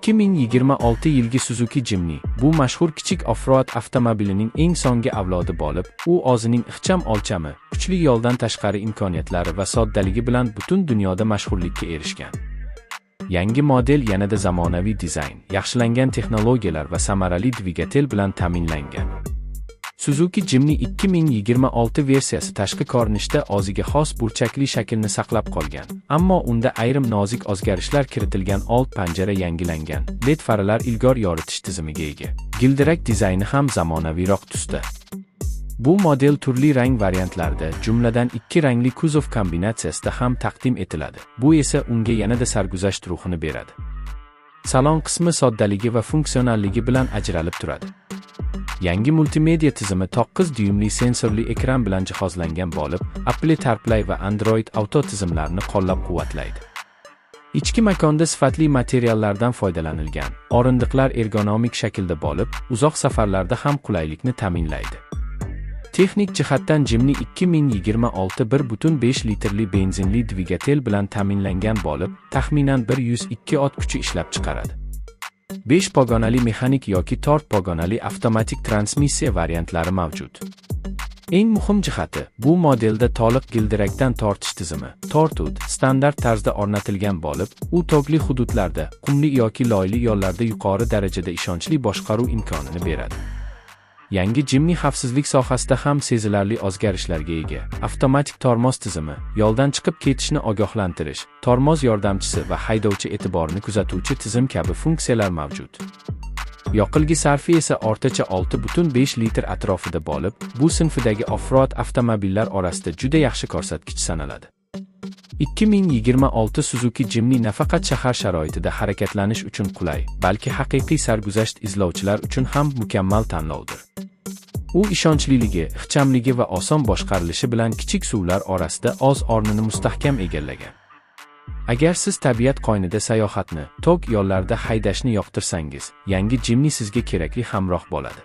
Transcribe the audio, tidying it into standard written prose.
2026 yilgi Suzuki Jimny bu mashhur kichik off-road avtomobilining eng so'nggi avlodi bo'lib, u o'zining ixcham o'lchami, kuchli yo'ldan tashqari imkoniyatlari va soddaligi bilan butun dunyoda mashhurlikka erishgan. Yangi model yanada zamonaviy dizayn, yaxshilangan texnologiyalar va samarali dvigatel bilan ta'minlangan. Suzuki Jimny 2026 versiyasi tashqi ko'rinishda o'ziga xos burchakli shaklni saqlab qolgan, ammo unda ayrim nozik o'zgarishlar kiritilgan. Old panjara yangilangan, LED faralar ilg'or yoritish tizimiga ega. Gildirak dizayni ham zamonaviyroq tusda. Bu model turli rang variantlarida, jumladan ikki rangli kuzov kombinatsiyasida ham taqdim etiladi. Bu esa unga yanada sarguzasht ruhini beradi. Salon qismi soddaligi va funksionalligi bilan ajralib turadi. Yangi multimedia tizimi 9 dyuymli sensorli ekran bilan jihozlangan bo'lib, Apple CarPlay va Android Auto tizimlarini qo'llab-quvvatlaydi. Ichki makonda sifatli materiallardan foydalanilgan. O'rindiqlar ergonomik shaklda bo'lib, uzoq safarlarda ham qulaylikni ta'minlaydi. Texnik jihatdan Jimny 2026 1.5 litrli benzinli dvigatel bilan ta'minlangan bo'lib, taxminan 102 ot kuchi ishlab chiqaradi. 5 pog'onali mexanik yoki 4 pog'onali avtomatik transmissiya variantlari mavjud. Eng muhim jihati, bu modelda to'liq gildirakdan tortish tizimi, Tortut, standart tarzda o'rnatilgan bo'lib, u tog'li hududlarda, qumli yoki loyli yo'llarda yuqori darajada ishonchli boshqaruv imkonini beradi. Yangi Jimny xavfsizlik sohasida ham sezilarli o'zgarishlarga ega. Avtomatik tormoz tizimi, yo'ldan chiqib ketishni ogohlantirish, tormoz yordamchisi va haydovchi e'tiborini kuzatuvchi tizim kabi funksiyalar mavjud. Yoqilg'i sarfi esa o'rtacha 6.5 litr atrofida bo'lib, bu sinfidagi off-road avtomobillar orasida juda yaxshi ko'rsatkich sanaladi. 2026 Suzuki Jimny nafaqat shahar sharoitida harakatlanish uchun qulay, balki haqiqiy sarguzasht izlovchilar uchun ham mukammal tanlovdir. U ishonchliligi, ixchamligi va oson boshqarilishi bilan kichik SUVlar orasida o'z o'rnini mustahkam egallagan. Agar siz tabiat qo'ynida sayohatni, tog' yo'llarida haydashni yoqtirsangiz, yangi Jimny sizga kerakli hamroh bo'ladi.